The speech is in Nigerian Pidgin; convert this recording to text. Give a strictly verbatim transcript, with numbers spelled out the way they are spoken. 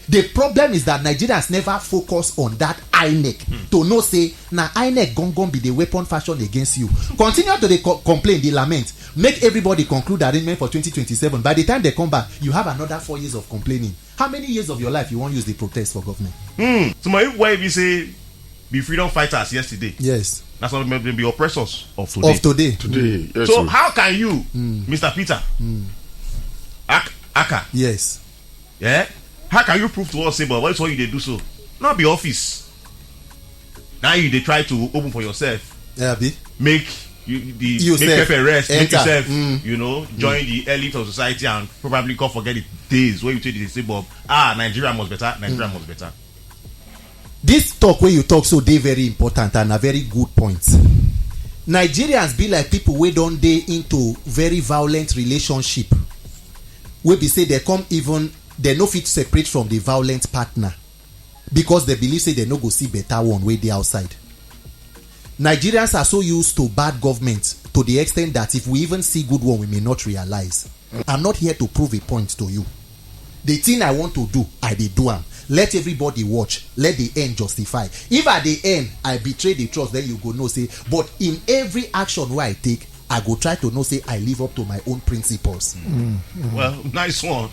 The problem is that Nigerians never focus on that INEC to know say na INEC gangan be the weapon fashion against you. Continue to dey co- complain, dey lament. Make everybody conclude arrangement for twenty twenty-seven. By the time they come back, you have another four years of complaining. How many years of your life you wan use dey protest for government? Hmm. So my wife be say be freedom fighters yesterday. Yes. That's why dem be oppressors of today. Of today. Today, yes, So sir. How can you, Mister Peter, Ak- Aka, Yes. yeah? How can you prove to us say, but what's what you dey do so? Not be office. Now you dey try to open for yourself. Yeah, be. Make you the You make sef pepper rest. Make enter. Yourself, Mm. You know, join the elite of society and probably come forget the days where you take the say, Bob, ah, Nigeria must better. Nigeria must better. This talk wey you talk so dey very important and na very good point. Nigerians be like people wey don dey into very violent relationship, wey be say they come even they no fit separate from the violent partner because they believe say they no go see better one wey dey outside. Nigerians are so used to bad government to the extent that if we even see good one, we may not realize. I'm not here to prove a point to you. The thing I want to do, I dey do am. Let everybody watch. Let the end justify. If at the end I betray the trust, then you go know say. But in every action wey I take, I go try to know say I live up to my own principles. Well, nice one.